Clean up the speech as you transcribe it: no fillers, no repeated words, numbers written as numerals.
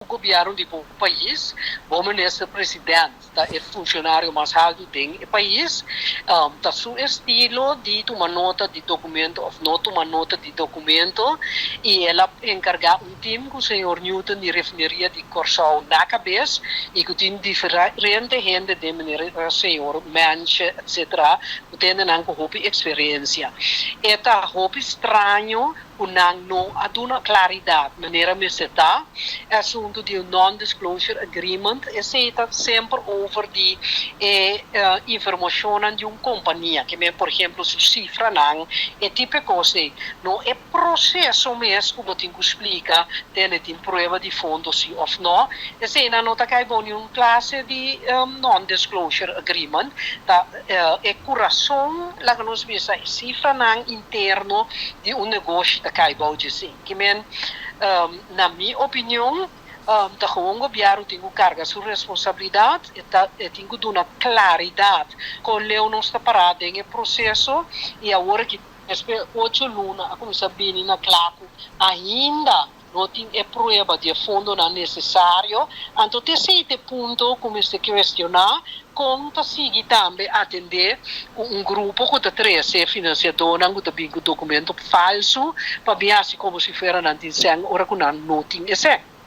Gobièrnu di bo pais, bo minister president ta e funshonario mas haltu den e pais, ta su estilo di tuma nota di dokumento òf no tuma nota di dokumento i el a enkargá un tim ku señor Newton di Refineria di Kòrsou na kabes i ku tin diferente hende den manera señor Mensche etc. Ku ta hendenan ku hopi eksperensia. E ta hopi straño ku nan no a duna klaridat manera mester ta. E asuntu di un non-disclosure agreement, esei ta semper over di e informashonnan di un kompania, ke men por ehemplo su sifranan, e tipo e kos ei. No e proseso mes ku bo tin ku splika tende tin prueba di fondo si òf no, eseinan no ta kai bou niun klase di non-disclosure agreement. Ta e kurason, laga nos bisa, e sifranan interno di un negoshi ta kai bou dje. Ke men, na mi opinion, ta gewoon gobièrnu tin ku karga su responsabilidat, e ta e tin ku duna klaridat kon leu nos ta pará den e proseso i awor aki despues 8 luna a kuminsá bini na kla ku ainda no tin e prueba di e fondonan nesesario. Anto te esei punto ku mester kuestioná kon ta sigui tambe atendé ku un grupo ku ta trese finansiadónan ku ta bin ku dokumento falsu pa bin hasi komo si fuera nan tin sèn ora ku nan no tin e sèn.